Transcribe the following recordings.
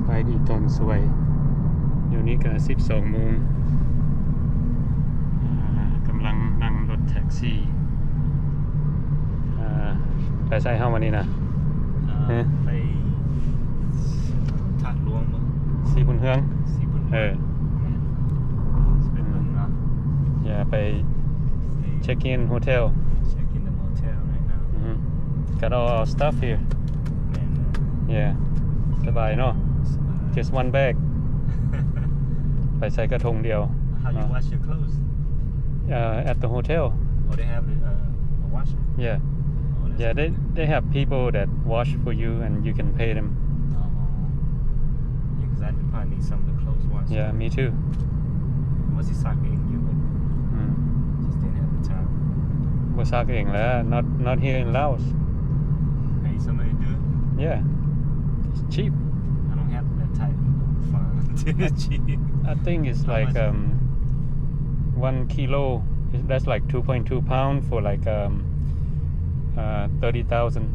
ສະບາຍດີຕອນສວຍ ດຽວນີ້ກະສິບສອງໂມງ ອ່າ ກຳລັງນັ່ງລົດແທັກຊີ ອ່າ ໄປໃສເຮົາມື້ນີ້ນະ? ອ່າ ຮະ? ໄປທາດຫຼວງບໍ? ສີບຸນເຮືອງ? ສີບຸນເຮືອງ ເອີ ແມ່ນ ຊິໄປເບິ່ງເນາະ ຢ່າໄປ ໄປ check in hotel. Check in the motel right now. Mm-hmm. Got all our stuff here. ແມ່ນ yeah. ສະບາຍເນາະ ສະບາຍ just one bag. ໄປໃສ່ກະຖົງດຽວ. How you wash your clothes? Uh, at the hotel. Oh, they have a, uh, a washer? Yeah. Oh, that's good. Yeah, they, they have people that wash for you and you can pay them. Oh. Yeah, 'cause I probably need some of the clothes washed. Yeah, me too. ວ່າຊິຊັກເອງຢູ່ mm. Just didn't have the time. ບໍ່ຊັກເອງແຫຼະ not, not here in Laos. Pay somebody to do it? Yeah. It's cheap. I don't have that type of fun. It's cheap. I think it's like, um, one kilo. That's like two point two pound for like, um, uh, thirty thousand.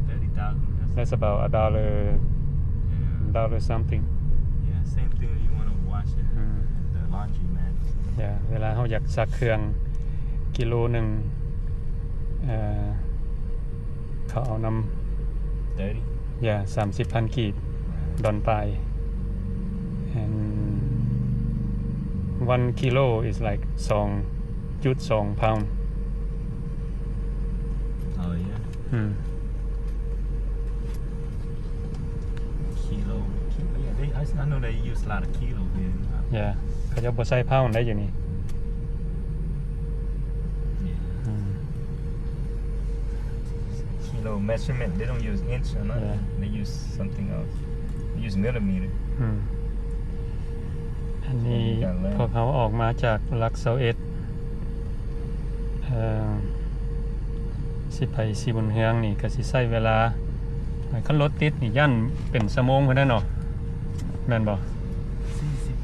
Thirty thousand. That's about a dollar, yeah, dollar something. Yeah, same thing if you wanna wash it at the laundromat. Yeah, ເວລາເຮົາຢາກຊັກເຄື່ອງກິໂລໜຶ່ງ ເອີ ເຂົາເອົານຳ thirty? Yeah, ສາມສິບພັນກີບ ດອນປາຍ and one kilo is like ສອງຈຸດສອງ pound. Oh, yeah. ອືມ kilo. Kilo, yeah, they, I, I know they use a lot of kilo here. Yeah, ເຂົາເຈົ້າບໍ່ໃຊ້ pound ໄດ້ຢູ່ນີ້. Yeah. ອືມ kilo measurement, they don't use inch or nothing. Yeah. They use something else. They use millimeter. ອືມ ອັນນີ້ ເຮົາອອກມາຈາກຫຼັກຊາວເອັດ ເອີ ຊິໄປສີບຸນເຮືອງນີ້ກະຊິໃຊ້ເວລາ ຄັນລົດຕິດນີ້ຢ້ານເປັນຊົ່ວໂມງພຸ້ນແຫຼະເນາະ ແມ່ນບໍ່? ສີ່ສິບ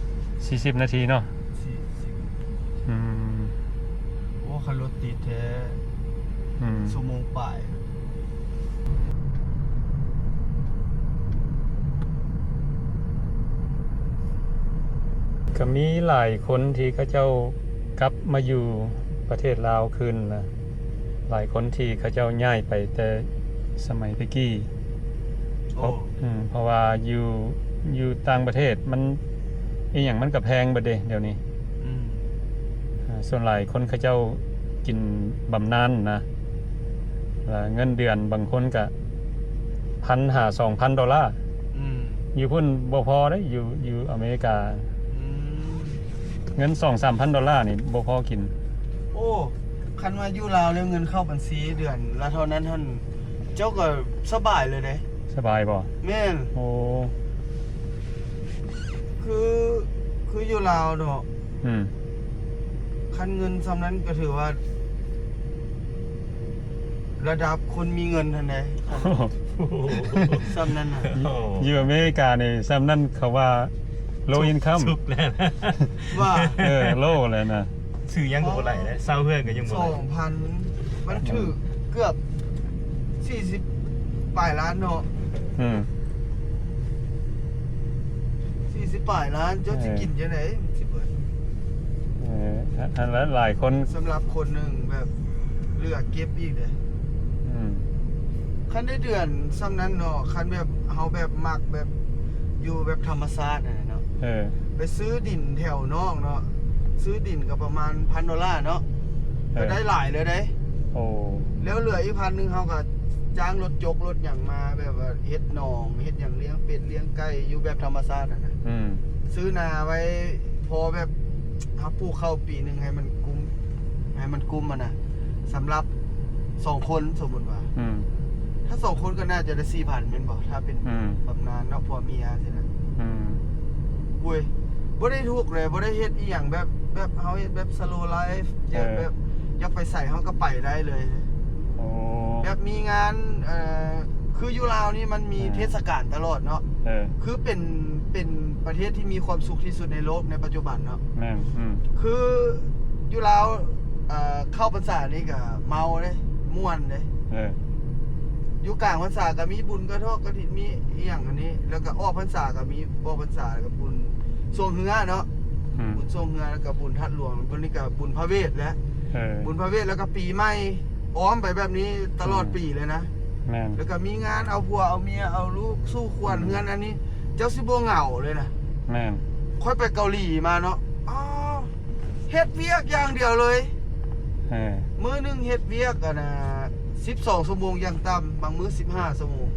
ສີ່ສິບນາທີເນາະ. ສີ່ສິບ ອືມ ໂອ້ ຄັນລົດຕິດແທ້ ອືມ ຊົ່ວໂມງປາຍ. ກະມີຫຼາຍຄົນທີ່ເຂົາເຈົ້າກັບມາຢູ່ປະເທດລາວຄືນນະ ຫຼາຍຄົນທີ່ເຂົາເຈົ້າຍ້າຍໄປແຕ່ສະໄໝແຕ່ກີ້ ເພາະ ໂອ້ ອືມ ເພາະວ່າຢູ່ ຢູ່ຕ່າງປະເທດມັນ ອີ່ຫຍັງມັນກະແພງເບິດເດ ດຽວນີ້ ອືມ ອ່າ ສ່ວນຫຼາຍຄົນເຂົາເຈົ້າກິນບຳນານນະ ແລະເງິນເດືອນບາງຄົນກະພັນຫາສອງພັນໂດລາ ອືມ ຢູ່ພຸ້ນບໍ່ພໍເດ້ ຢູ່ ຢູ່ອາເມລິກາ ອືມ ເງິນສອງສາມພັນໂດລານີ້ບໍ່ພໍກິນ. ໂອ້ ຄັນວ່າຢູ່ລາວແລ້ວເງິນເຂົ້າບັນຊີເດືອນລະເທົ່ານັ້ນຫັ້ນ ເຈົ້າກະສະບາຍເລີຍເດ້. ສະບາຍບໍ່? ແມ່ນ. ໂອ້ ຄື ຄືຢູ່ລາວເນາະ ອືມ ຄັນເງິນຊ່ຳນັ້ນກະຖືວ່າ ລະດັບຄົນມີເງິນຫັ້ນເດ້ ຊ່ຳນັ້ນນະ. ໂອ້ ຢູ່ອາເມລິການີ້ ຊ່ຳນັ້ນເຂົາວ່າ low income ສຸກແລ້ວ ວ່າ ເອີ low ແລ້ວນະ. ຊື້ຫຍັງກະບໍ່ໄດ້ແລ້ວ ເຊົ່າເຮືອນກະຍັງບໍ່ໄດ້. ສອງພັນ ມັນຖືກເກືອບສີ່ສິບປາຍລ້ານເນາະ. ອືມ ສີ່ສິບປາຍລ້ານ ເຈົ້າຊິກິນຈັ່ງໃດ ມັນຊິເບິດ. ເອີ ອັນລະຫຼາຍຄົນ ສຳລັບຄົນໜຶ່ງແບບເຫຼືອເກັບອີກເດ້. ອືມ ຄັນໄດ້ເດືອນຊ່ຳນັ້ນເນາະ ຄັນແບບເຮົາແບບມັກແບບຢູ່ແບບທຳມະຊາດຫັ້ນນະເນາະ ເອີ ໄປຊື້ດິນແຖວນອກເນາະ ຊື້ດິນກະປະມານພັນໂດລາເນາະ ເອີ ກະໄດ້ຫຼາຍເລີຍເດ້. ໂອ້ ແລ້ວເຫຼືອອີກພັນໜຶ່ງ ເຮົາກະຈ້າງລົດຈົກລົດຫຍັງມາ ແບບວ່າເຮັດໜອງ ເຮັດຫຍັງ ລ້ຽງເປັດລ້ຽງໄກ່ຢູ່ແບບທຳມະຊາດຫັ້ນນະ. ອືມ ຊື້ນາໄວ້ ພໍແບບເຮົາປູກເຂົ້າປີໜຶ່ງໃຫ້ມັນກຸ້ມ ໃຫ້ມັນກຸ້ມຫັ້ນນະ ສຳລັບສອງຄົນ ສົມມຸດວ່າ ອືມ ຖ້າສອງຄົນກະໜ້າຈະໄດ້ສີ່ພັນແມ່ນບໍ່ ຖ້າເປັນ ອືມ ບຳນານເນາະ ຜົວເມຍຊີ້ນະ. ອືມ ໂອ້ຍ ບໍ່ໄດ້ທຸກເລີຍ ບໍ່ໄດ້ເຮັດອີ່ຫຍັງແບບ ແບບເຮົາເຮັດແບບ slow life ເອີ ແບບຢາກໄປໃສເຮົາກະໄປໄດ້ເລີຍ. ໂອ້ ແບບມີງານ ເອີ ຄືຢູ່ລາວນີ້ມັນມີ ເອີ ເທດສະການຕະຫຼອດເນາະ ເອີ ຄືເປັນ ເປັນປະເທດທີ່ມີຄວາມສຸກທີ່ສຸດໃນໂລກໃນປັດຈຸບັນເນາະ. ແມ່ນ ອືມ ຄືຢູ່ລາວ ເອີ ເຂົ້າພັນສານີ້ກະເມົາເດ້ ມ່ວນເດ້ ເອີ ຢູ່ກາງພັນສາກໍມີບຸນກະຖອກກະຖິນ ມີອີ່ຫຍັງອັນນີ້ ແລ້ວກໍອອກພັນສາກໍມີ ອອກພັນສາ ແລ້ວກໍບຸນຊ່ວງເຮືອເນາະ ອືມ ບຸນຊ່ວງເຮືອ ແລ້ວກໍບຸນທາດຫຼວງ ຕົວນີ້ກໍບຸນພະເວດແຫຼະ ເອີ ບຸນພະເວດ ແລ້ວກໍປີໃໝ່ ອ້ອມໄປແບບນີ້ຕະຫຼອດ ອືມ ປີເລີຍນະ ແມ່ນ ແລ້ວກໍມີງານເອົາຜົວເອົາເມຍ ເອົາລູກສູ່ຂວັນ ອືມ ເຮືອນອັນນີ້ ເຈົ້າຊິບໍ່ເຫງົາເລີຍນະ ແມ່ນ ຂ້ອຍໄປເກົາຫຼີມາເນາະ ອໍ ເຮັດວຽກຢ່າງດຽວເລີຍ ເອີ ມື້ໜຶ່ງເຮັດວຽກ ອັນນ່າ ສິບສອງຊົ່ວໂມງຢ່າງຕ່ຳ ບາງມື້ສິບຫ້າຊົ່ວໂມງ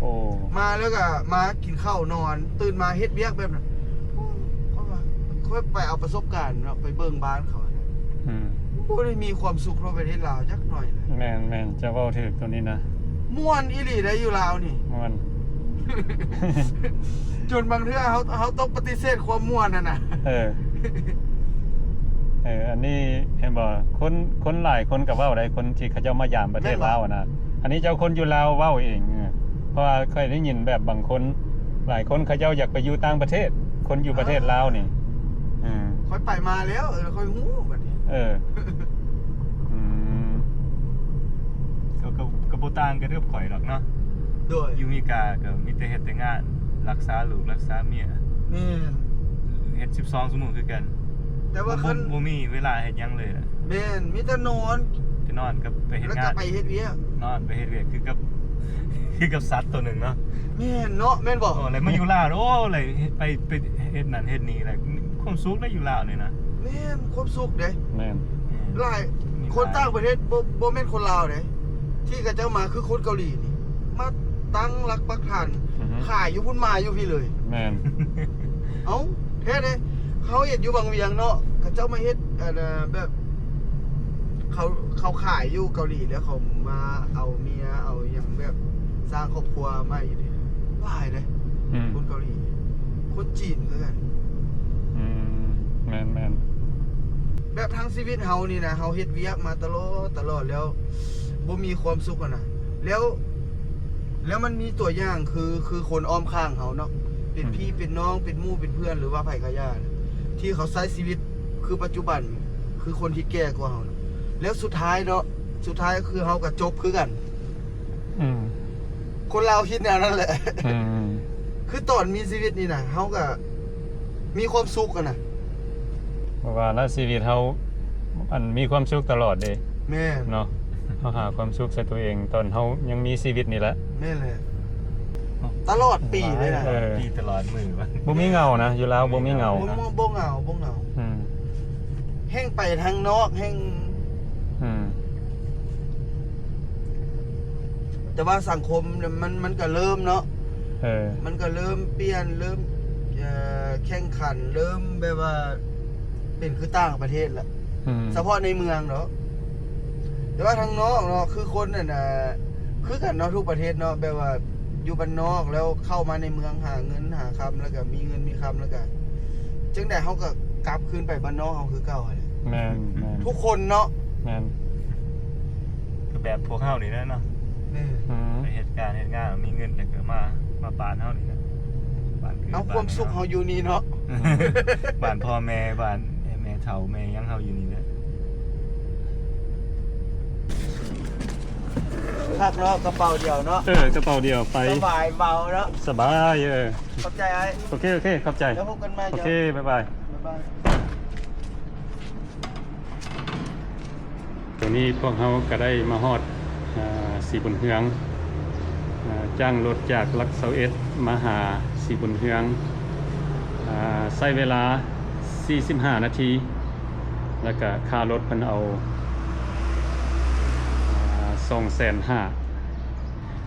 ໂອ້ ມາແລ້ວກໍມາກິນເຂົ້ານອນ ຕື່ນມາເຮັດວຽກແບບນັ້ນ ໂອ້ ຂ້ອຍວ່າ ຂ້ອຍໄປເອົາປະສົບການເນາະ ໄປເບິ່ງບ້ານເຂົາ ອືມ ບໍ່ໄດ້ມີຄວາມສຸກເທົ່າປະເທດລາວຈັກໜ້ອຍເລີຍ ແມ່ນໆ ເຈົ້າເວົ້າຖືກໂຕນີ້ນະ ມ່ວນອີ່ຫຼີໄດ໋ຢູ່ລາວນີ້ ມ່ວນ ຈົນບາງເທື່ອເຮົາ ເຮົາຕ້ອງປະຕິເສດຄວາມມ່ວນຫັ້ນນະ ເອີ ເອີ ອັນນີ້ເຫັນບໍ່ ຄົນ ຄົນຫຼາຍຄົນກໍເວົ້າໄດ໋ ຄົນທີ່ເຂົາເຈົ້າມາຢາມປະເທດລາວຫັ້ນນະ ອັນນີ້ເຈົ້າຄົນຢູ່ລາວເວົ້າເອງ ເອີ ເພາະວ່າຂ້ອຍໄດ້ຍິນແບບບາງຄົນ ຫຼາຍຄົນເຂົາເຈົ້າຢາກໄປຢູ່ຕ່າງປະເທດ ຄົນຢູ່ປະເທດລາວນີ້ ເອີ ຂ້ອຍໄປມາແລ້ວ ເອີ ຂ້ອຍຮູ້ບັດນີ້ ເອີ ອືມ ກໍ ກໍ ກໍບໍ່ຕ່າງກັນກັບຂ້ອຍດອກເນາະ ໂດຍ ຢູ່ເມກາກໍມີແຕ່ເຮັດແຕ່ງານ ຮັກສາລູກ ຮັກສາເມຍ ແມ່ນ ເຮັດສິບສອງຊົ່ວໂມງຄືກັນ ແຕ່ວ່າ ບໍ່ ຄັນ ບໍ່ມີເວລາເຮັດຫຍັງເລີຍ ແມ່ນ ມີແຕ່ນອນ ແຕ່ນອນກັບໄປເຮັດ ແລ້ວ ງານ ກໍໄປເຮັດວຽກ ນອນໄປເຮັດວຽກ ຄືກັບ ຄືກັບສັດໂຕໜຶ່ງເນາະ ແມ່ນເນາະ ແມ່ນບໍ່? ໂອ້ ແລ້ວມາຢູ່ລາວ ໂອ້ ແລ້ວໄປ ໄປເຮັດນັ້ນເຮັດນີ້ ແລ້ວຄວາມສຸກໄດ໋ຢູ່ລາວນີ້ນະ ແມ່ນ ຄວາມສຸກເດ້ ແມ່ນ ຫຼາຍ ມີຫຼາຍ ຄົນຕ່າງປະເທດ ບໍ່ ບໍ່ແມ່ນຄົນລາວເດ້ ທີ່ເຂົາເຈົ້າມາ ຄືຄົນເກົາຫຼີນີ້ ມາຕັ້ງຫຼັກປັກຖານ ອືຮຶ ຂາຍຢູ່ພຸ້ນ ມາຢູ່ພີ້ເລີຍ ແມ່ນ ເອົ້າ ແທ້ເດ້ ເຮົາເຫັນຢູ່ວັງວຽງເນາະ ເຂົາເຈົ້າມາເຮັດ ອັນ ແບບ ເຂົາ ເຂົາຂາຍຢູ່ເກົາຫຼີ ແລ້ວເຂົາມາເອົາເມຍ ເອົາຫຍັງ ແບບສ້າງຄອບຄົວໃໝ່ຢູ່ນີ້ ຫຼາຍເດ້ ອືມ ຄົນເກົາຫຼີ ຄົນຈີນຄືກັນ ອືມ ແມ່ນໆ ແບບທັງຊີວິດເຮົານີ້ນະ ເຮົາເຮັດວຽກມາຕະຫຼອດ ຕະຫຼອດ ແລ້ວບໍ່ມີຄວາມສຸກຫັ້ນນະ ແລ້ວ ແລ້ວມັນມີຕົວຢ່າງ ຄື ຄືຄົນອ້ອມຂ້າງເຮົາເນາະ ເປັນ ອືມ ພີ່ເປັນນ້ອງ ເປັນໝູ່ເປັນເພື່ອນ ຫຼືວ່າໃຜກໍຢ່າ ທີ່ເຂົາໃຊ້ຊີວິດຄືປັດຈຸບັນ ຄືຄົນທີ່ແກ່ກວ່າເຮົາ ແລ້ວສຸດທ້າຍເນາະ ສຸດທ້າຍຄືເຮົາກໍຈົບຄືກັນ ອືມ ຄົນລາວຄິດແນວນັ້ນແຫຼະ ອືມ ຄືຕອນມີຊີວິດນີ້ນະ ເຮົາກໍມີຄວາມສຸກຫັ້ນນະ ເພາະວ່າລະຊີວິດເຮົາ ອັນ ມີຄວາມສຸກຕະຫຼອດເດ້ ແມ່ນ ເນາະ ເຮົາຫາຄວາມສຸກໃສ່ຕົວເອງ ຕອນເຮົາຍັງມີຊີວິດນີ້ແຫຼະ ແມ່ນແຫຼະ ຕະຫຼອດປີເລີຍນະ ເອີ ປີຕະຫຼອດມື້ ບໍ່ມີເຫງົານະ ຢູ່ລາວບໍ່ມີເຫງົາ ບໍ່ ບໍ່ເຫງົາ ບໍ່ເຫງົາ ອືມ ແຮ່ງໄປທາງນອກແຮ່ງ ອືມ ແຕ່ວ່າສັງຄົມມັນ ມັນກໍເລີ່ມເນາະ ເອີ ມັນກໍເລີ່ມປ່ຽນ ເລີ່ມ ເອີ ແຂ່ງຂັນ ເລີ່ມແບບວ່າເປັນຄືຕ່າງປະເທດລະ ອືມ ສະເພາະໃນເມືອງເນາະ ແຕ່ວ່າທາງນອກເນາະ ຄືຄົນນັ້ນນະ ຄືກັນເນາະ ທຸກປະເທດເນາະ ແບບວ່າຢູ່ບ້ານນອກ ແລ້ວເຂົ້າມາໃນເມືອງ ຫາເງິນຫາຄຳ ແລ້ວກໍມີເງິນມີຄຳ ແລ້ວກໍຈັ່ງໃດເຮົາກໍກັບຄືນໄປບ້ານນອກເຮົາຄືເກົ່າຫັ້ນແຫຼະ ແມ່ນໆ ທຸກຄົນເນາະ ແມ່ນ ກໍແບບພວກເຮົານີ້ແຫຼະເນາະ ແມ່ນ ອືມ ໄປເຮັດການເຮັດງານ ມີເງິນແລ້ວກໍມາ ມາບ້ານເຮົານີ້ແຫຼະ ບ້ານເກີດ ເອົາ ບ້ານ ຄວາມສຸກເຮົາຢູ່ນີ້ເນາະ ບ້ານພໍ່ແມ່ ບ້ານແມ່ເຖົ້າແມ່ຫຍັງເຮົາຢູ່ນີ້ແຫຼະ ຄັກເນາະ ກະເປົາດຽວເນາະ ເອີ ກະເປົາດຽວໄປ ສະບາຍເບົາເນາະ ສະບາຍ ເອີ ຂອບໃຈອ້າຍ ໂອເຄ ໂອເຄ ຂອບໃຈ ແລ້ວພົບກັນໃໝ່ ໂອເຄ ເຈົ້າ ບາຍບາຍ ບາຍບາຍ. ຕອນນີ້ພວກເຮົາກໍໄດ້ມາຮອດ ອາ ສີບຸນເຮືອງ ອາ ຈ້າງລົດຈາກຫຼັກຊາວເອັດມາຫາສີບຸນເຮືອງ ອາ ໃຊ້ເວລາສີ່ສິບຫ້ານາທີ ແລ້ວກະຄ່າລົດເພິ່ນເອົາ ອາ ສອງແສນຫ້າ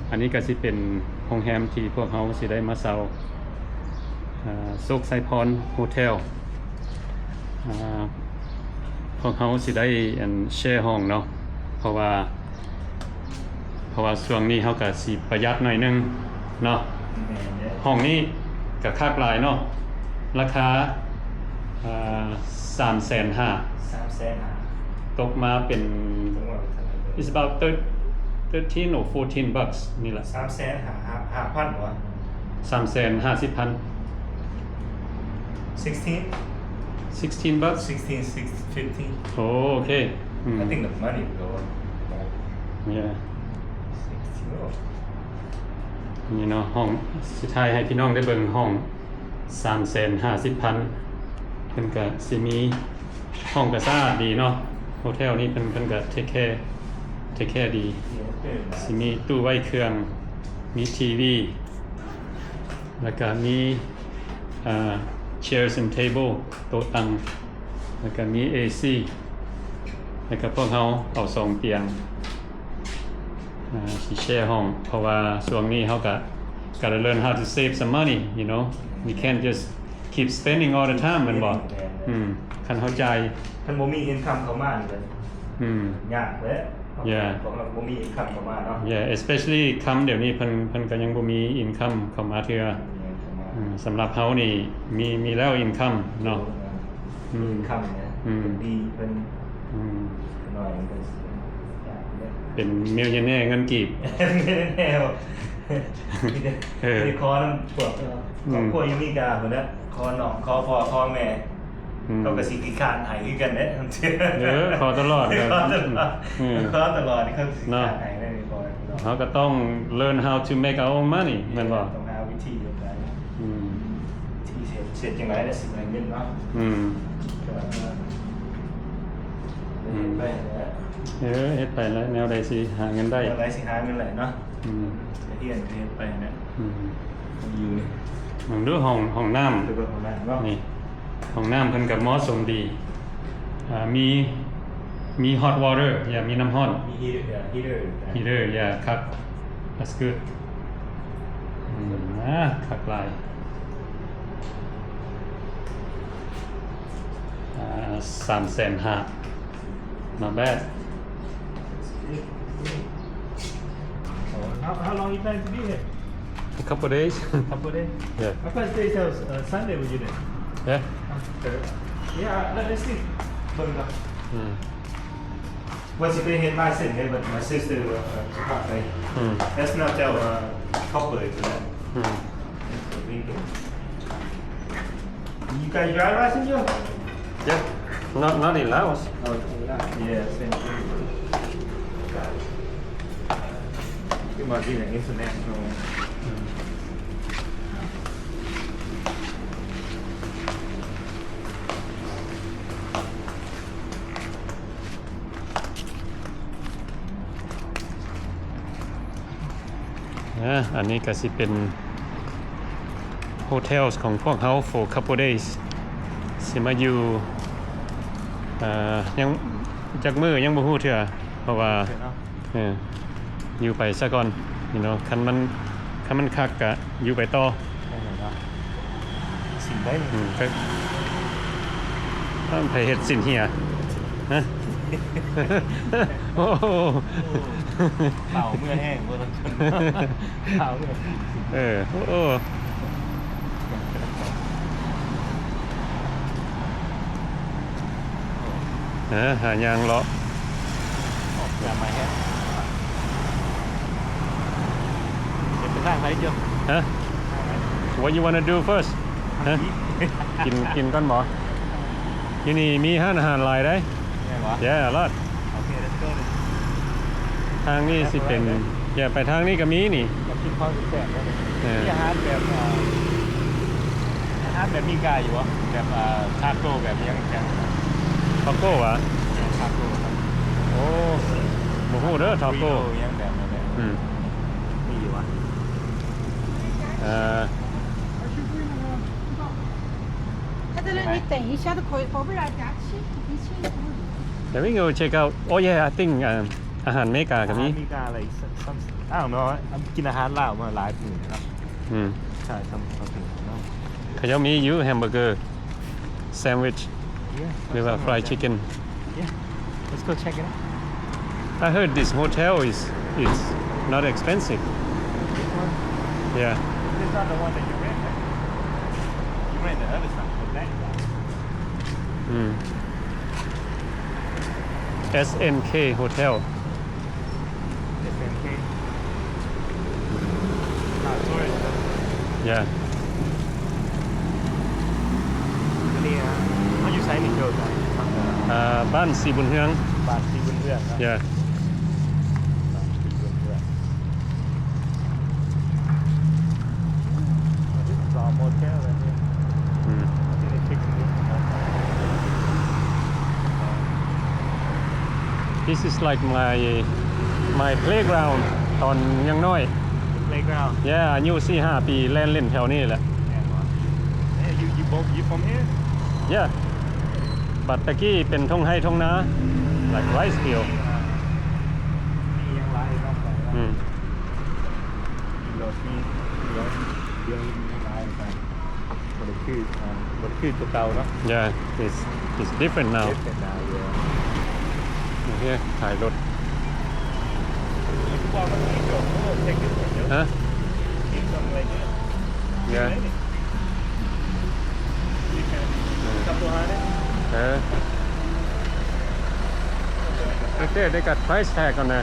ອັນນີ້ກໍຊິເປັນໂຮງແຮມທີ່ພວກເຮົາຊິໄດ້ມາເຊົ່າ ອາ ໂຊກໄຊພອນໂຮເທວ ອາ ພວກເຮົາຊິໄດ້ ອັນ ແຊຫ້ອງເນາະ ເພາະວ່າ ເພາະວ່າຊ່ວງນີ້ເຮົາກະຊິປະຢັດໜ້ອຍໜຶ່ງເນາະ ແມ່ນເດ້ ຫ້ອງນີ້ກະຄັກຫຼາຍເນາະ ລາຄາ ອາ ສາມແສນຫ້າ ສາມແສນຫ້າ ຕົກມາເປັນ it's about thir- thirteen or fourteen bucks ນີ້ແຫຼະ ສາມແສນຫ້າ ຫ້າ ຫ້າພັນບໍ່ວະ ສາມແສນຫ້າສິບພັນ sixteen sixteen bucks sixteen six fifteen ໂອ້ ໂອເຄ ອືມ I think the money go up yeah ນີ້ເນາະ ຫ້ອງ ຊິຖ່າຍໃຫ້ພີ່ນ້ອງໄດ້ເບິ່ງ ຫ້ອງສາມແສນຫ້າສິບພັນ ເພິ່ນກະຊິມີ ຫ້ອງກະສະອາດດີເນາະ ໂຮເທວນີ້ເພິ່ນ ເພິ່ນກະເທກແຄ ເທກແຄດີ ຊິມີຕູ້ໄວ້ເຄື່ອງ ມີທີວີ ແລ້ວກະມີ ອ່າ chairs and table ໂຕະຕັ່ງ ແລ້ວກະມີເອຊີ ແລ້ວກະພວກເຮົາເອົາສອງຕຽງ ອ່າ ຊິແຊຫ້ອງ ເພາະວ່າຊ່ວງນີ້ເຮົາກະ gotta learn how to save some money, you know, we can't just keep spending all the time ແມ່ນບໍ່? ອືມ ຄັນເຮົາຈ່າຍ ຄັນບໍ່ມີ income ເຂົ້າມານີ້ກໍ ອືມ ຍາກແຫຼະ Yeah ເພາະວ່າບໍ່ມີ income ເຂົ້າມາເນາະ Yeah, especially ຄ່ຳດຽວນີ້ເພິ່ນ ເພິ່ນກໍຍັງບໍ່ມີ income ເຂົ້າມາເທື່ອ ອືມ ສຳລັບເຮົານີ້ມີ ມີແລ້ວ income ເນາະ ອືມ income ນະ ອືມ ເພິ່ນດີ ເພິ່ນ ອືມ ໜ້ອຍ ເພິ່ນ ເປັນ millionaire ເງິນກີບ millionaire ບໍ່ ມີແຕ່ ເອີ ມີແຕ່ຂໍນຳພວກ ອືມ ຄອບຄົວຢູ່ອາເມລິກາພຸ້ນນະ ຂໍນ້ອງ ຂໍພໍ່ ຂໍແມ່ ອືມ ເຂົາກໍຊິຂີ້ຄ້ານໃຫ້ຄືກັນເດ້ ເອີ ຂໍຕະຫຼອດ ຂໍຕະຫຼອດ ອືມ ຂໍຕະຫຼອດ ເຂົາຊິ ເນາະ ຂີ້ຄ້ານໃຫ້ເດ້ ຂໍຕະຫຼອດ ເຮົາກໍຕ້ອງ learn how to make our own money ແມ່ນບໍ່? ຕ້ອງຫາວິທີເຮັດໄດ້ ອືມ ວິທີເຮັດ ເຮັດຈັ່ງໃດລະຊິໄດ້ເງິນເນາະ ອືມ ກໍ ອືມ ເຮັດໄປແຫຼະ ເອີ ເຮັດໄປແຫຼະ ແນວໃດຊິຫາເງິນໄດ້ ແນວໃດຊິຫາເງິນໄດ້ເນາະ ອືມ ກໍຮຽນ ກໍເຮັດໄປແຫຼະ ອືມ ຢູ່ນີ້ ເບິ່ງດູຫ້ອງ ຫ້ອງນ້ຳ ໄປເບິ່ງຫ້ອງນ້ຳເນາະ ນີ້ ຫ້ອງນ້ຳເພິ່ນກໍເໝາະສົມດີ ອ່າ ມີ ມີ hot water ຢ່າ ມີນ້ຳຮ້ອນ ມີ heater heater heater yeah ຄັກ that's good ອືມ ອ່າ ຄັກຫຼາຍ ອ່າ ສາມແສນຫ້າ not bad. How, how long you plan to be here? A couple days. Couple days? Yeah. I plan to stay till, uh, Sunday with you then. Yeah? After. Yeah, let, let's see. ເບິ່ງກ່ອນ ອືມ ວ່າຊິໄປເຮັດລາຍເຊັນໃຫ້ but my sister ວ່າ ເອີ ຊິພາໄປ ອືມ Let's not tell, uh, couple ອີກນະ ອືມ You got your driver license, yo? Yeah. Not, not in Laos. Oh, it's in Laos. Yeah, same thing. It must be an international. ອາ ອັນນີ້ກໍຊິເປັນ hotels ຂອງພວກເຮົາ for couple days ຊິມາຢູ່ ເອີ ຍັງຈັກມື້ຍັງບໍ່ຮູ້ເທື່ອ ເພາະວ່າ ເອີ ຢູ່ໄປຊະກ່ອນ you know ຄັນມັນ ຄັນມັນຄັກກະຢູ່ໄປຕໍ່ ຊິນໄດ້ ອືມ ກໍ ເອີ ໃຜເຮັດຊິນເຫຍ ຮະ ໂອ້ ເມົາເມື່ອແຮງບໍ່ ເມົາເມື່ອ ເອີ ໂອ້ ເອີ ຫາຍ່າງເລາະ ເປັນທາງໃດເຈົ້າ ຮະ What you wanna do first? ຮະ ກິນ ກິນກ່ອນບໍ່? ຢູ່ນີ້ມີຮ້ານອາຫານຫຼາຍເດ້. ແມ່ນບໍ່? Yeah, a lot. ໂອເຄ let's go then. ທາງນີ້ຊິເປັນ ແມ່ນບໍ່? Yeah, ໄປທາງນີ້ກໍມີນີ້ ຢາກກິນຂອງແຊບໆເດ້. ເອີ ມີອາຫານແບບ ເອີ ອາຫານແບບມີກາຢູ່ບໍ່? ແບບ ເອີ ທາໂກ້ ແບບຫຍັງຈັ່ງ ທາໂກ້ຫວາ? ແມ່ນ ທາໂກ້. ໂອ້ ບໍ່ຮູ້ເດີ ທາໂກ້ ຫຍັງແບບນັ້ນແຫຼະ. ອືມ ມີຢູ່ຫວາ? ເອີ 他在那里等一下都可以，宝贝儿，等下去，你去。 Let me go check out. Oh yeah, I think, um, ອາຫານເມກາກໍມີ ອາຫານເມກາ like some, some, I don't know. ກິນອາຫານລາວມາຫຼາຍປີແລ້ວເນາະ. ອືມ ໃຊ່ some, something, you know. ເຂົາເຈົ້າມີຢູ່ hamburger, sandwich, yeah, ຫຼືວ່າ fried chicken. Yeah. Let's go check it out. I heard this hotel is, is not expensive. This one? Yeah. This is not the one that you rent, right? You rent the other side, the back side. ອືມ S N K Hotel. S N K. ອ່າ tourist ເນາະ. Yeah. ອັນນີ້ ເຮົາຢູ່ໃສນີ້ ໂຈ? ອ່າ ບ້ານສີບຸນເຮືອງ. ບ້ານສີບຸນເຮືອງເນາະ. Yeah. ບ້ານສີບຸນເຮືອງ. This is like my my playground ຕອນຍັງນ້ອຍ. Playground. Yeah, ອາຍຸສີ່ຫ້າປີແລ່ນຫຼິ້ນແຖວນີ້ແຫຼະ. Yeah, you you both you from here? Yeah, but ຕະກີ້ເປັນທົ່ງໄຮ່ທົ່ງນາ like rice field. ມີຫຍັງຫຼາຍເນາະ. ອືມ ມີລົດ ມີເຮືອນ ເຮືອນ ມີຫຍັງຫຼາຍເນາະ. ບໍ່ໄດ້ຄື ອ່າ ບໍ່ໄດ້ຄືຕົວເກົ່າເນາະ. Yeah, it's it's different now. Different now, yeah. ໂອເຄ ຂາຍລົດ. ຮະ? Yeah. ເອີ ໂອເຄ ໄດ້ກັດ price tag ກ່ອນນະ.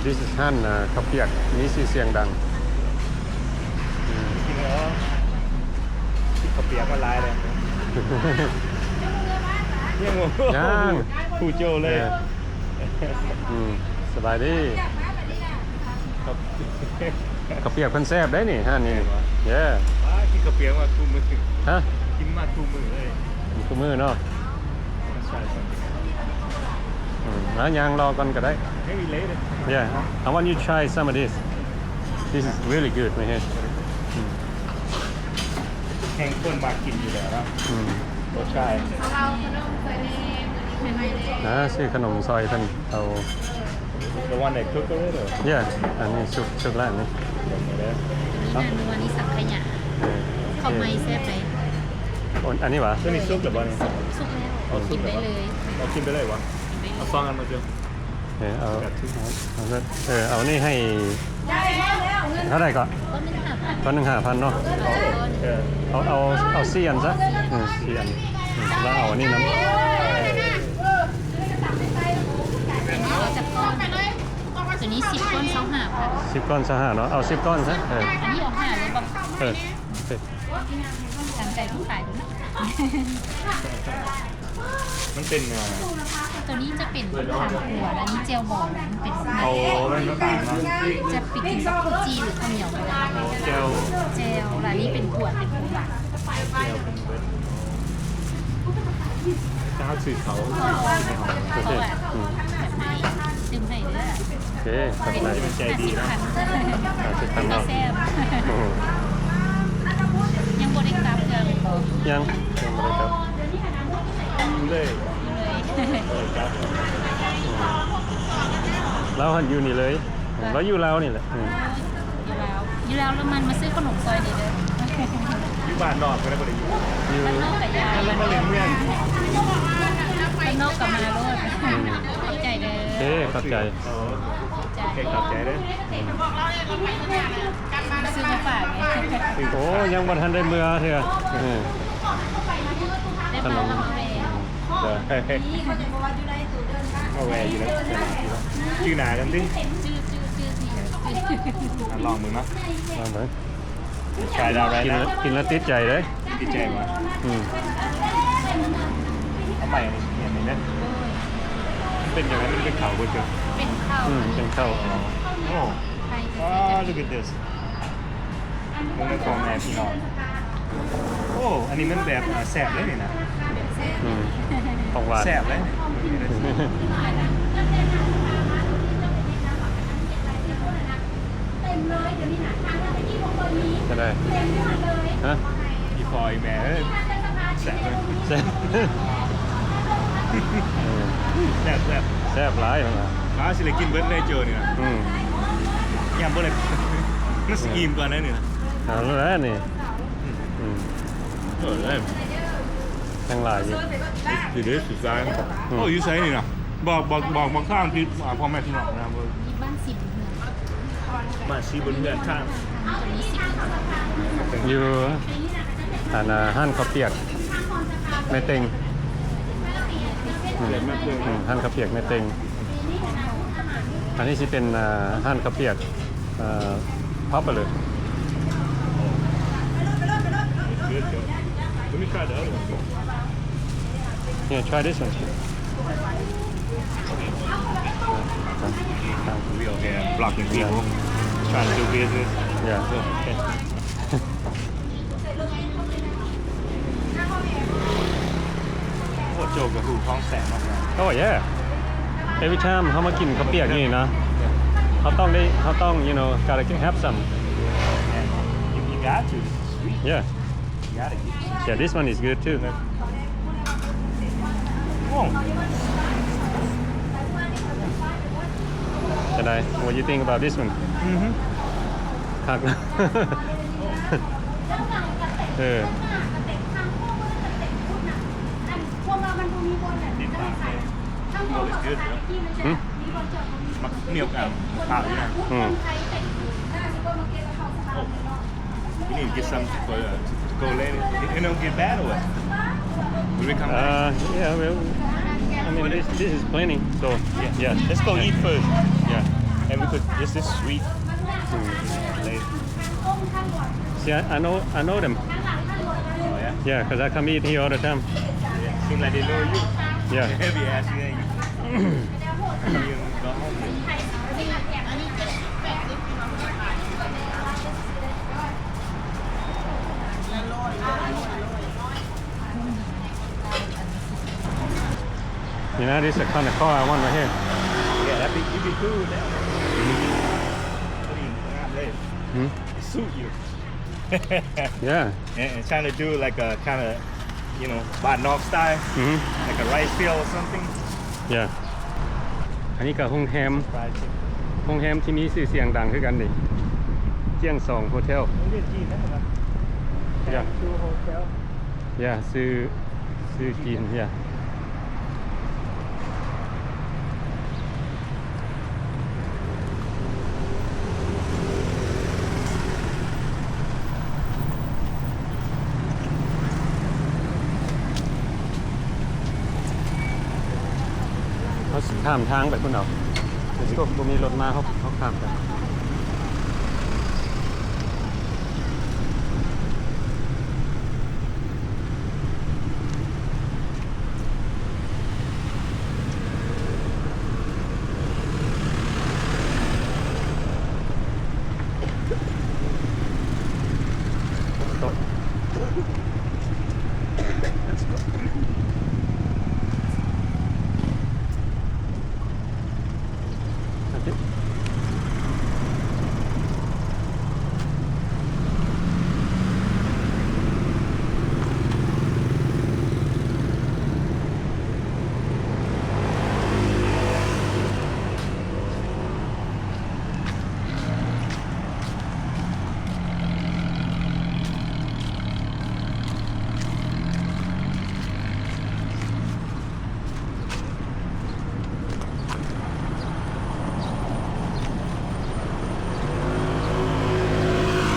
This is ຮ້ານ ອ່າ ເຂົ້າປຽກ ມີຊື່ສຽງດັງ. ອືມ ກິນແລ້ວ ກິນເຂົ້າປຽກມາຫຼາຍແລ້ວ ຍັງບໍ່ ຍັງ ຮູ້ໂຈ້ເລີຍ. ເອີ ອືມ ສະບາຍດີ. ເຂົ້າປຽກເພິ່ນແຊບໄດ໋ນີ້ ຮ້ານນີ້. ແມ່ນບໍ່? Yeah. ອ້າ ກິນເຂົ້າປຽກມາຄູ່ມື້. ຮະ? ກິນມາຄູ່ມື້ເລີຍ. ຄູ່ມື້ເນາະ. ອືມ ແລ້ວຍ່າງລໍກ່ອນກໍໄດ້. Maybe later. Yeah, I want you try some of this. This is really good, man. ອືມ ແຮ່ງຄົນມັກກິນຢູ່ແລ້ວເນາະ. ອືມ ລົດຊາດ. ອ່າ ຊື້ຂະໜົມຊອຍເພິ່ນເອົາ. The one they cook already? Yeah, ອັນນີ້ຊຸກ ຊຸກແລ້ວນີ້. ເບິ່ງເດີ ອັນນີ້ນະ ນົວນີ້ສັງຂະຫຍາ ເອີ ເຂົ້າໃໝ່ແຊບເດ. ໂອ້ ອັນນີ້ຫວາ? ຕົວນີ້ສຸກແລ້ວບໍ່ນີ້? ສຸກ ສຸກແລ້ວ. ເອົາ ສຸກແລ້ວຫວາ? ກິນໄດ້ເລີຍ. ເອົາ ກິນໄປເລີຍຫວາ? ກິນໄປເລີຍ. ເອົາຊອງອັນມາເຈີ. ເອີ ເອົາ ເອົາ ເອີ ເອົານີ້ໃຫ້ ເທົ່າໃດກໍ? ຕອນໜຶ່ງຫ້າພັນເນາະ. ເອົາ ເອົາ ເອົາສີ່ອັນຊະ. ເອີ ສີ່ອັນ. ອືມ ແລ້ວເອົາອັນນີ້ນຳ. ເອົາຈັກກ້ອນ? ຕົວນີ້ສິບກ້ອນຊາວຫ້າພັນ. ສິບກ້ອນຊາວຫ້າເນາະ. ເອົາສິບກ້ອນຊະ. ເອີ ອັນນີ້ເອົາຫ້າເລີຍບໍ່? ເອີ ໂອເຄ. ຕາມໃຈຜູ້ຂາຍເນາະ. ມັນເປັນ ເອີ ຕົວນີ້ຈະເປັນຂາມຂົ້ວ ແລ້ວນີ້ແຈ່ວບອງ ມັນເປັນ ໂອ້ ມັນຕ່າງເນາະ. ຈະໄປກິນກັບເຂົ້າຈີ່ ຫຼື ເຂົ້າໜຽວກໍໄດ້. ໂອ້ ແຈ່ວ ແຈ່ວ ແລ້ວນີ້ເປັນຂົ້ວ ເປັນຂົ້ວຫວານ. ແຈ່ວເປັນເບິດ ເຈົ້າຊື້ເຂົ້າ ເຂົ້າ ອືມ ແບບນີ້ ຕື່ມໃຫ້ເດີ. ໂອເຄ ຂອບໃຈ. ໃຈດີເນາະ. ຫ້າສິບພັນ ຫ້າສິບພັນເນາະ. ແຊບ. ໂອ້ໂຫ ຍັງບໍ່ໄດ້ກັບເທື່ອແມ່ນບໍ່? ຍັງ ຍັງບໍ່ໄດ້ກັບ. ຢູ່ເລີຍ ຢູ່ເລີຍ ບໍ່ໄດ້ກັບ. ລາວຫັ້ນຢູ່ນີ້ເລີຍ. ລາວຢູ່ລາວນີ້ແຫຼະ. ອືມ ຢູ່ລາວ ຢູ່ລາວ ແລ້ວມັນມາຊື້ຂະໜົມຊອຍນີ້ເດີ. ຢູ່ບ້ານນອກກໍໄດ້ ບໍ່ໄດ້ຢູ່ ຢູ່ບ້ານນອກກໍຢ່າ ມາຫຼິ້ນເມືອງ ບ້ານນອກກໍມາໂລດ. ອືມ ຂອບໃຈເດີ. ເອີ ຂອບໃຈ. ໂອເຄ ຂອບໃຈເດີ. ຊື້ມາຝາກ. ໂອ້ ຍັງບໍ່ທັນໄດ້ເມືອເທື່ອ. ເອີ ໄດ້ມາແລ້ວມາແວ່. ເອີ ມາແວ່ຢູ່ແລ້ວ. ຈື່ໜ້າກັນຕິ? ຈື່ ຈື່ ຈື່ ຈື່ ອ່ະ ລອງເບິ່ງເນາະ. ລອງເບິ່ງ. Try it out right now. ກິນແລ້ວຕິດໃຈເດ້. ຕິດໃຈບໍ່? ອືມ ເອົາໃໝ່ອັນນີ້ ອັນນີ້ເດ້. ເປັນຈັ່ງໃດ? ມັນເປັນເຂົ້າບໍ່ເຈົ້າ? ເປັນເຂົ້າ. ອືມ ເປັນເຂົ້າ. ໂອ້ look at this. ເບິ່ງໃນຄອມແນ່ພີ່ນ້ອງ. ໂອ້ ອັນນີ້ມັນແບບ ອ່າ ແຊບເລີຍນີ້ນະ. ອືມ ຂອງຫວານ ແຊບເລີຍ. ເຕັມເລີຍ ດຽວນີ້ນະ ທາງເມື່ອກີ້ບໍ່ເຄີຍມີ ຈະໄດ້ ເຕັມຢູ່ຫັ້ນເລີຍ. ຮະ? ອີ່ພໍ່ອີ່ແມ່ເອີຍ ແຊບເລີຍ ແຊບ ເອີ ແຊບ ແຊບ ແຊບຫຼາຍ. ເພິ່ນວ່າ ອ້າ ຊິໄດ້ກິນເບິດເລີຍໂຈນີ້ນະ. ອືມ ຍາມບໍ່ໄດ້ ມັນຊິອີ່ມກ່ອນໄດ໋ນີ້ນະ. ເອົາແລ້ວນີ້. ອືມ ເອີ ແຮງຫຼາຍຢູ່ ຢູ່ເດ້ ສຸດທ້າຍ. ອືມ ໂອ້ ຢູ່ໃສນີ້ນະ? ບອກ ບອກ ບອກ ບອກທາງທີ່ ອ່າ ພໍ່ແມ່ພີ່ນ້ອງນະ. ຢູ່ບ້ານສີບຸນເຮືອງ ບ້ານສີບຸນເຮືອງ ທາງ ຢູ່ ອັນນ່າ ຮ້ານເຂົ້າປຽກແມ່ເຕັງ. ອືມ ແມ່ເຕັງ ອືມ ຮ້ານເຂົ້າປຽກແມ່ເຕັງ. ອັນນີ້ຊິເປັນ ອ່າ ຮ້ານເຂົ້າປຽກ ເອີ ເອົາໄປເລີຍ. Let me try the other one. Yeah, try this one too. We over here blocking people trying to do business. Yeah. So, okay. ໂອ້ ໂຈກະຮູ້ຂອງແຊບເນາະ. Oh yeah, every time ເຮົາມາກິນເຂົ້າປຽກນີ້ນະ ເຮົາຕ້ອງໄດ້ ເຮົາຕ້ອງ you know, gotta have some. You, you got to. Sweet. Yeah. You gotta get it. Yeah, this one is good too. ໂອ້ ຈະໄດ້ What you think about this one? ຄັກ ເອີ This one is good, though. ຫືມ ມັນມີໂອກາດຂາວຢູ່ນະ. ອືມ You need to get something for, uh, to go later. It, it don't get bad or what? Will it come back? Uh, yeah, well, I mean, this, this is plenty, so, yeah. Let's go eat first. Yeah. And we could, this is sweet. Mm. Later. See, I, I know, I know them. Oh, yeah? Yeah, 'cause I come eat here all the time. Yeah. Seem like they know you. Yeah. Heavy ass, yeah. You go home. ນີ້ນະ this is the kind of car I want right here. Yeah, that be, you be cool with that. Clean, not lazy. Hmm? It suit you. Yeah. And, and trying to do like a kinda, you know, ບ້ານນອກ style, mm-hmm, like a rice field or something. Yeah. ອັນນີ້ກໍໂຮງແຮມ Surprising. ໂຮງແຮມທີ່ມີຊື່ສຽງດັງຄືກັນນີ້ ຈຽງສອງໂຮເທວ. ໂຮງຮຽນຈີນນະ. Yeah. Two hotel. Yeah, ຊື່ ຊື່ຈີນ yeah. ເຮົາຊິຂ້າມທາງໄປພຸ້ນເອົາ. Let's go. ບໍ່ມີລົດມາ ເຮົາ ເຮົາຂ້າມໄປ.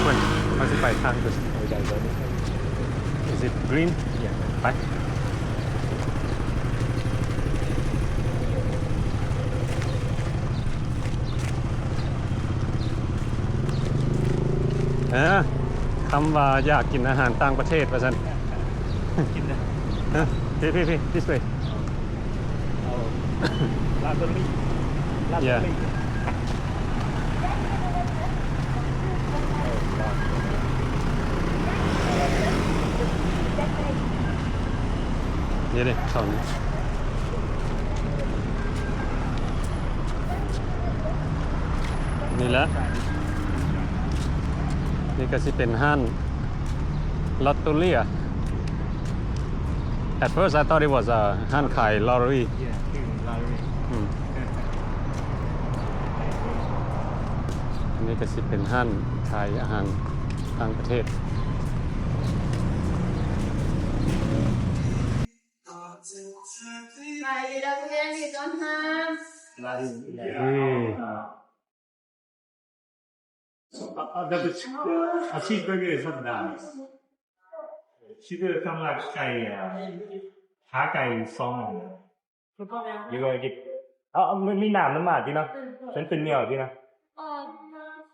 ເພິ່ນ ເຮົາຊິໄປທາງ Is it green? Yeah. ໄປ. ເອີ ຄຳວ່າຢາກກິນອາຫານຕ່າງປະເທດວ່າຊັ້ນ. ກິນນະ. Huh? ພີ້ ພີ້ ພີ້ this way. ເອົາ ລາດເບີຣີ ລາດເບີຣີ. Yeah. ເອີ ລາດເບີຣີ. ເດ້ ເຂົ້ານີ້ ນີ້ແຫຼະ ນີ້ກໍຊິເປັນຮ້ານ Lotteria. At first I thought it was a ຮ້ານຂາຍລອດເຕີຣີ. Yeah, ລອດເຕີຣີ. ອືມ ອັນນີ້ກໍຊິເປັນຮ້ານຂາຍອາຫານຕ່າງປະເທດ. ອືມ Other, other cheeseburger is not bad. Cheeseburger ຄຳວ່າໄກ່ ອ່າ ຂາໄກ່ສອງອັນ. You gonna get ເອົາ ເອົາ ມັນມີນ້ຳນຳມາຕິເນາະ ມັນເປັນໜຽວຕິນະ. ເອີ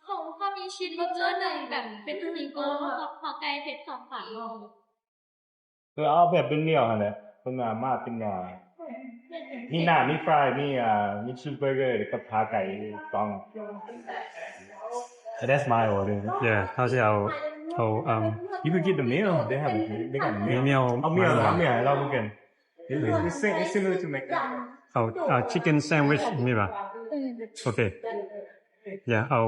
ຂອງເຂົາມີຊີສເບີເກີໜຶ່ງແບບເປັນຊີສເບີເກີ ແລ້ວກໍຂາໄກ່ເຜັດສອງຂາ. ເອີ ເອົາແບບເປັນໜຽວຫັ້ນແຫຼະ ເພິ່ນວ່າມາເປັນໜຽວ. ມີໜ້າ ມີຟຣາຍ ມີ ອ່າ ມີຊີສເບີເກີ ແລ້ວກໍຂາໄກ່ສອງ. So that's my order. Yeah, ເຮົາຊິເອົາ ເອົາ um, you could get the meal. They have, they got a meal. ມີເມວ ເອົາເມວ ເອົາເມວໃຫ້ລາວເບິ່ງ. It's, it's similar to McDonald's. ເອົາ ເອົາ chicken sandwich ມີບໍ່? ໂອເຄ ຢ່າ ເອົາ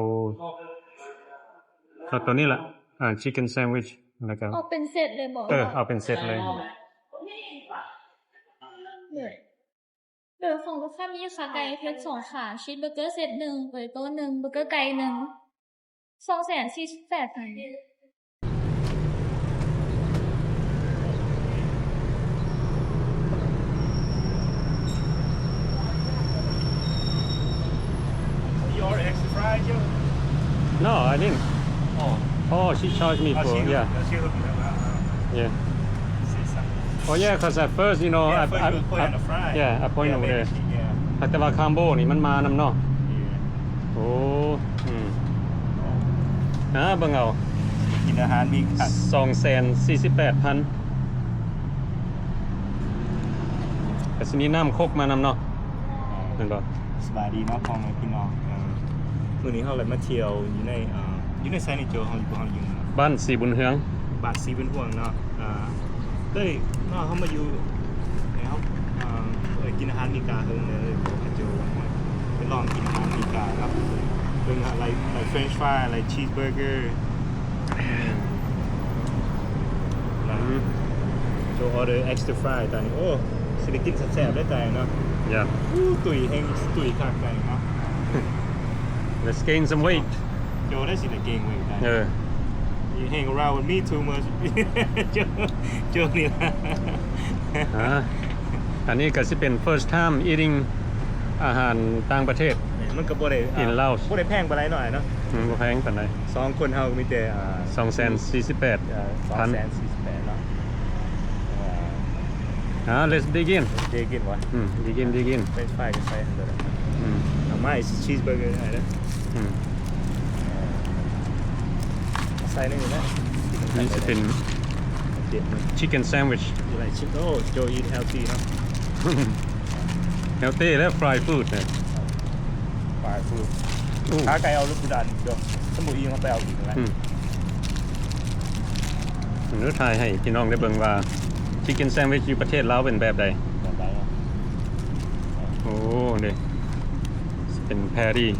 ເອົາໂຕນີ້ລະ ອ່າ chicken sandwich ແລ້ວກໍ ເອົາເປັນເຊັດເລີຍບໍ່? ເອີ ເອົາເປັນເຊັດເລີຍ. ໂດຍຂອງລູກຄ້າມີຂາໄກ່ເພັດສອງຂາ ຊີສເບີເກີເຊັດໜຶ່ງ ເບີເກີໜຶ່ງ ເບີເກີໄກ່ໜຶ່ງ ສອງແສນສີ່ສິບແປດພັນ. You order extra fries, yo? No, I didn't. Oh. Oh, she charged me for, yeah. Yeah. Oh, yeah, 'cause at first, you know, yeah, I, first I, you put I, in the fry. Yeah, I put in over there. Yeah, maybe she, yeah. ແຕ່ວ່າຄອມໂບນີ້ມັນມານຳເນາະ. Yeah. ໂອ້ ອືມ ອ່າ ເບິ່ງເອົາ ກິນອາຫານມີຄ່າ ສອງແສນສີ່ສິບແປດພັນ ກໍຊິມີນ້ຳຄົກມານຳເນາະ ແມ່ນບໍ່? ສະບາຍດີເນາະ ພໍ່ແມ່ພີ່ນ້ອງ. ເອີ ມື້ນີ້ເຮົາໄດ້ມາທ່ຽວຢູ່ໃນ ເອີ ຢູ່ໃນໄຊນີ້ ໂຈ ເຮົາຢູ່ ເຮົາຢູ່ບ້ານສີບຸນເຮືອງ ບ້ານສີບຸນເຮືອງເນາະ. ເອີ ເອີຍ ເນາະ ເຮົາມາຢູ່ ເຮົາ ເອີ ເອີ ກິນອາຫານອາເມລິກາເຫິງເລີຍ ໂຈ ໄປລອງກິນອາຫານອາເມລິກາເນາະ. ເບິ່ງ like, like French fry, like cheeseburger. ອືມ ໂຈ order extra fry ຕານີ້ ໂອ້ ຊິໄດ້ກິນແຊບໆເດ້ຕານີ້ເນາະ. Yeah. ອູ້ ຕຸ້ຍແຮງ ຕຸ້ຍຄັກຕານີ້ເນາະ. Let's gain some weight. ໂຈ ໄດ້ຊິໄດ້ gain weight ໄດ້. ເອີ You hang around with me too much. ໂຈ ໂຈນີ້ລະ. ອ່າ ອັນນີ້ກໍຊິເປັນ first time eating ອາຫານຕ່າງປະເທດ. ມັນກໍບໍ່ໄດ້ in Laos ບໍ່ໄດ້ແພງປານໃດເນາະ ເນາະ. ອືມ ບໍ່ແພງປານໃດ. ສອງຄົນເຮົາມີແຕ່ ອ່າ ສອງແສນສີ່ສິບແປດພັນ. ສອງແສນສີ່ສິບແປດເນາະ. ອ່າ let's dig in. Dig in ວະ. ອືມ dig in, dig in. French fry ກໍໃສ່ຫັ້ນໂລດ. ອືມ ເອົາມາ cheeseburger ໃຫ້ເດີ. ອືມ ເອົາໃສ່ໃນນີ້ແຫຼະ. ນີ້ຊິເປັນ chicken sandwich. You like chicken? Oh, Joe eat healthy ເນາະ. Healthy ແລ້ວ fried food ເນຍ. Fried food. ໂອ້ ຂາໄກ່ເອົາລູກຜູ້ດານ Joe ຄັນບໍ່ອີ່ມເຮົາໄປເອົາອີກແລ້ວ. ອືມ ດຽວຖ່າຍໃຫ້ພີ່ນ້ອງໄດ້ເບິ່ງວ່າ chicken sandwich ຢູ່ປະເທດລາວເປັນແບບໃດ. ແບບໃດເນາະ? ໂອ້ ເດ້ ເປັນແພດຕີ້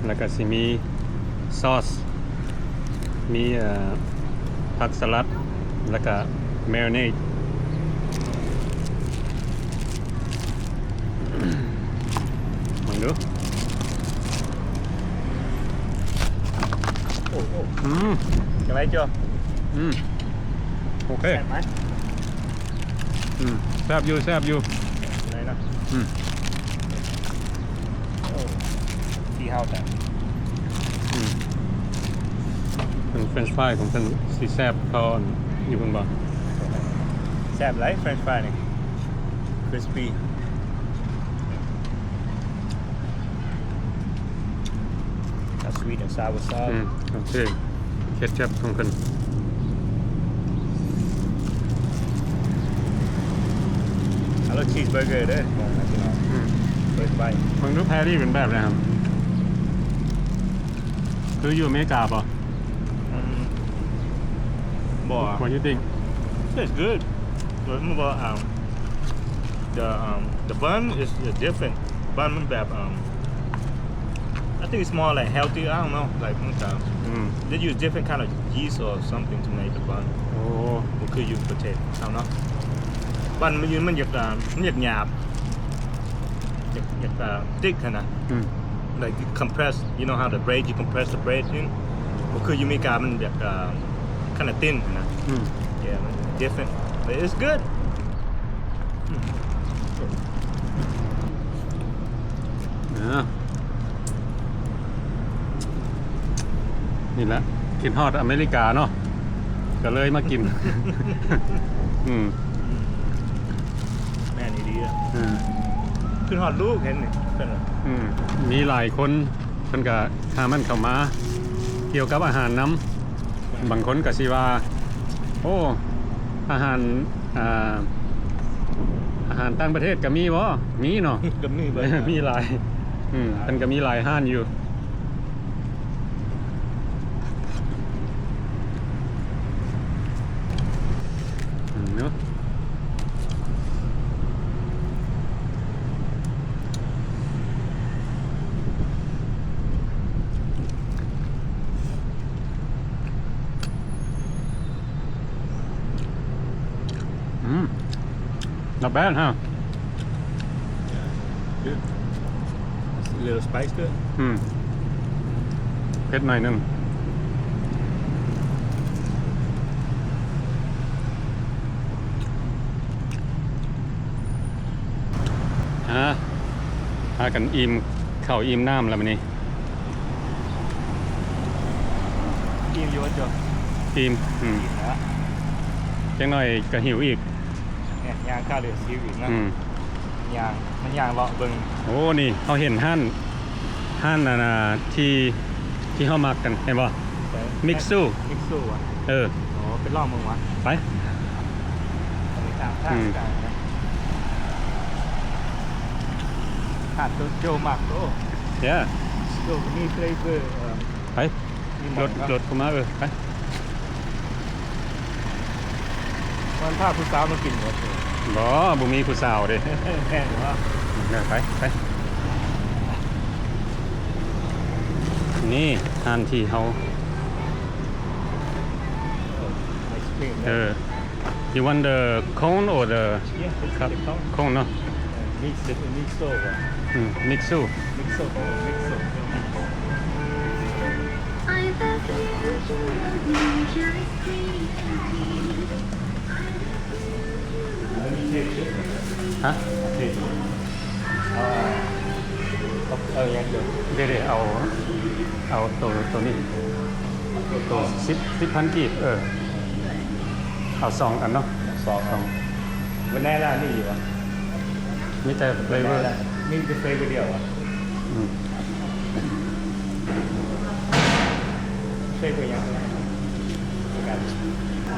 ແລ້ວກໍຊິມີຊອສ ມີ ເອີ ຜັກສະຫຼັດ ແລ້ວກໍ marinade. ເບິ່ງດູ. ໂອ້ໂຫ ອືມ ຈັ່ງໃດ ໂຈ? ອືມ ໂອເຄ ແຊບໄໝ? ອືມ ແຊບຢູ່ ແຊບຢູ່ ໄດ້ນະ. ອືມ ໂອ້ ທີ່ເຮົາແຕ່ ອືມ ເປັນ French fry ຂອງເພິ່ນຊິແຊບເທົ່າຢູ່ເພິ່ນບໍ່? ແຊບຫຼາຍ French fry ນີ້ crispy. ເອົາ sweet and sour sauce. ອືມ ໂອເຄ ເຄັດຈັບຂອງເພິ່ນ. ເອົາ cheeseburger ເດີ ພີ່ນ້ອງ. ອືມ First bite. ເບິ່ງດູ patty ເປັນແບບໃດຄັບ? ຄືຢູ່ອາເມລິກາບໍ່? ອືມ ບໍ່. What you think? It's good. ເອີ ມັນບໍ່ ອ່າ the, um, the bun is, is different. Bun ມັນແບບ um, I think it's more, like, healthy. I don't know. Like, ມັນກະ ອືມ they use different kind of yeast or something to make the bun. ໂອ້ ບໍ່ຄືຢູ່ປະເທດເຮົາເນາະ. Bun ມັນ ມັນຢາກ ອ່າ ມັນຢາກຫຍາບ ຢາກ ຢາກ ອ່າ ຕິກຫັ້ນນະ. ອືມ like you compress, you know how the bread, you compress the bread in. ບໍ່ຄືຢູ່ອາເມລິກາ ມັນແບບ ເອີ kinda thin ຫັ້ນນະ. ອືມ yeah, ມັນ different, but it's good. ອືມ ເອີ ນີ້ແຫຼະ ຄິດຮອດອາເມລິກາເນາະ ກໍເລີຍມາກິນ. ອືມ ແມ່ນອີ່ຫຼີ. ເອີ ຄິດຮອດລູກ ເຫັນນີ້ເພິ່ນ ອືມ ມີຫຼາຍຄົນເພິ່ນກໍ comment ເຂົ້າມາກ່ຽວກັບອາຫານນຳ. ບາງຄົນກໍຊິວ່າ ໂອ້ ອາຫານ ອ່າ ອາຫານຕ່າງປະເທດກໍມີບໍ່? ມີເນາະ ກໍມີເບິດ ມີຫຼາຍ ອືມ ເພິ່ນກໍມີຫຼາຍຮ້ານຢູ່ ອືມ ເນາະ. ອືມ not bad, huh? Good. A little spice to it. ອືມ ເຜັດໜ້ອຍໜຶ່ງ. ອາ ພາກັນອີ່ມເຂົ້າອີ່ມນ້ຳແລ້ວມື້ນີ້. ອີ່ມຢູ່ບໍ່ໂຈ? ອີ່ມ ອືມ ອີ່ມແລ້ວ ຈັກໜ້ອຍກໍຫິວອີກ. ແມ່ນ ຍ່າງຄາວເດີນຊິວອີກເນາະ ອືມ ຍ່າງ ມັນຍ່າງເລາະເບິ່ງ. ໂອ້ ນີ້ເຮົາເຫັນຮ້ານ ຮ້ານອັນນ່າ ທີ່ ທີ່ເຮົາມັກກັນ ເຫັນບໍ່? ມິກຊູ ມິກຊູຫວາ? ເອີ ໂອ້ ໄປລອງເບິ່ງຫວາ? ໄປ ອືມ ຮ້ານໂຕໂຈມັກໂຕ yeah ໂຕມີເຟລເວີ ເອີ ໄປ ລົດ ລົດເຂົ້າມາ ເອີ ໄປ. ມັນພາຜູ້ສາວມາກິນບໍ່? ບໍ່ ບໍ່ມີຜູ້ສາວເດ້. ແມ່ນບໍ່? ເອີ ໄປ ໄປ. ນີ້ຮ້ານທີ່ເຮົາ ໄອສຄຣີມ ເອີ You want the cone or the, yeah, the cone. Cone ເນາະ mix it, mix over. ອືມ mix it. Mix over, mix over. ຮະ? ເອົາ ເອົາຫຍັງເດີ? ເດ ເດ ເອົາ ເອົາໂຕ ໂຕນີ້ ໂຕສິບ ສິບພັນກີບ. ເອີ ເອົາສອງອັນເນາະ ສອງ ສອງ. ວານິລາມີຢູ່ຫວາ? ມີແຕ່ເຟລເວີ ວານິລາ ມີແຕ່ເຟລເວີດຽວຫວາ? ອືມ ເຟລເວີຫຍັງ?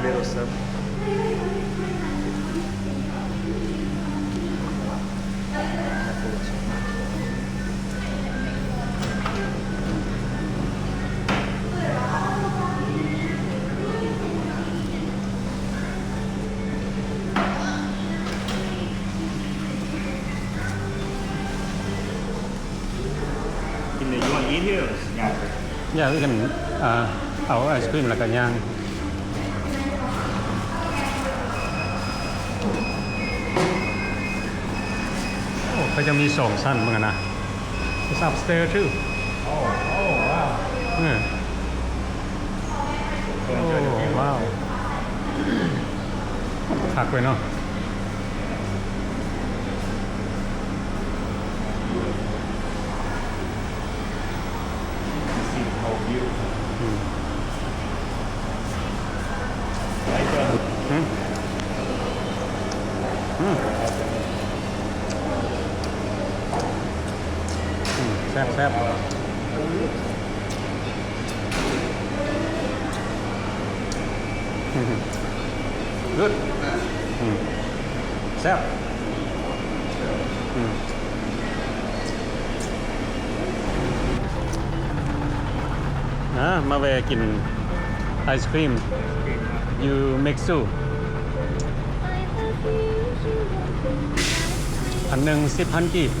Little some. ກິນເລີຍ you wanna eat here or ຍ່າງ? ຢ່າ we can ອ່າ ເອົາໄອສຄຣີມແລ້ວກໍຍ່າງ. ໂອ້ ເຂົາຈະມີສອງຊັ້ນເບິ່ງຫັ້ນນະ. It's upstairs too. ໂອ້ ໂອ້ ວ້າວ ເອີ ໂອ້ ວ້າວ ຄັກເວີຍເນາະ. This is how beautiful. ອືມ ອືມ ອືມ ອືມ ແຊບ ແຊບ. Good. ອືມ ແຊບ. ອືມ ອ່າ ມາແວ່ກິນໄອສຄຣີມຢູ່ເມັກຊູ ອັນໜຶ່ງສິບພັນກີບ.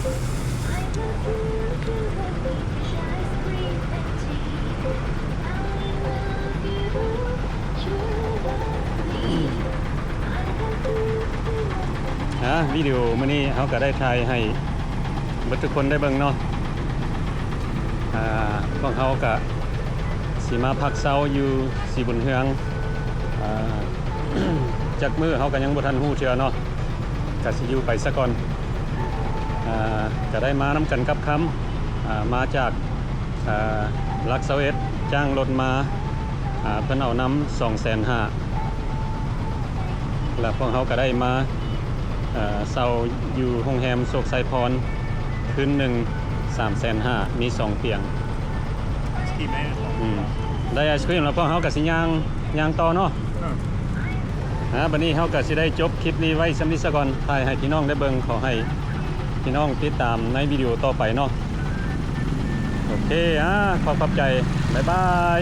ອ່າ ວິດີໂອມື້ນີ້ເຮົາກໍໄດ້ຖ່າຍໃຫ້ເບິດທຸກຄົນໄດ້ເບິ່ງເນາະ. ອ່າ ພວກເຮົາກະຊິມາພັກເຊົາຢູ່ສີບຸນເຮືອງ ອ່າ ຈັກມື້ເຮົາກໍຍັງບໍ່ທັນຮູ້ເທື່ອເນາະ ກະຊິຢູ່ໄປສາກ່ອນ. ອ່າ ກະໄດ້ມານຳກັນກັບຄຳ ອ່າ ມາຈາກ ອ່າ ຫຼັກຊາວເອັດ ຈ້າງລົດມາ ອ່າ ເພິ່ນເອົານຳສອງແສນຫ້າ ແລ້ວພວກເຮົາກໍໄດ້ມາ ເອີ ເຊົ່າຢູ່ໂຮງແຮມໂຊກໄຊພອນ ຄືນໜຶ່ງສາມແສນຫ້າ ມີສອງຕຽງ. ໄອສຄຣີມໄດ້ ອືມ ໄດ້ໄອສຄຣີມແລ້ວ ພວກເຮົາກໍຊິຍ່າງ ຍ່າງຕໍ່ເນາະ. ເອີ ອ່າ ບັດນີ້ເຮົາກໍຊິໄດ້ຈົບຄລິບນີ້ໄວ້ສ່ຳນີ້ສາກ່ອນ ຖ່າຍໃຫ້ພີ່ນ້ອງໄດ້ເບິ່ງ. ຂໍໃຫ້ພີ່ນ້ອງຕິດຕາມໃນວິດີໂອຕໍ່ໄປເນາະ. ໂອເຄ ອ່າ ຂໍຂອບໃຈ ບາຍບາຍ.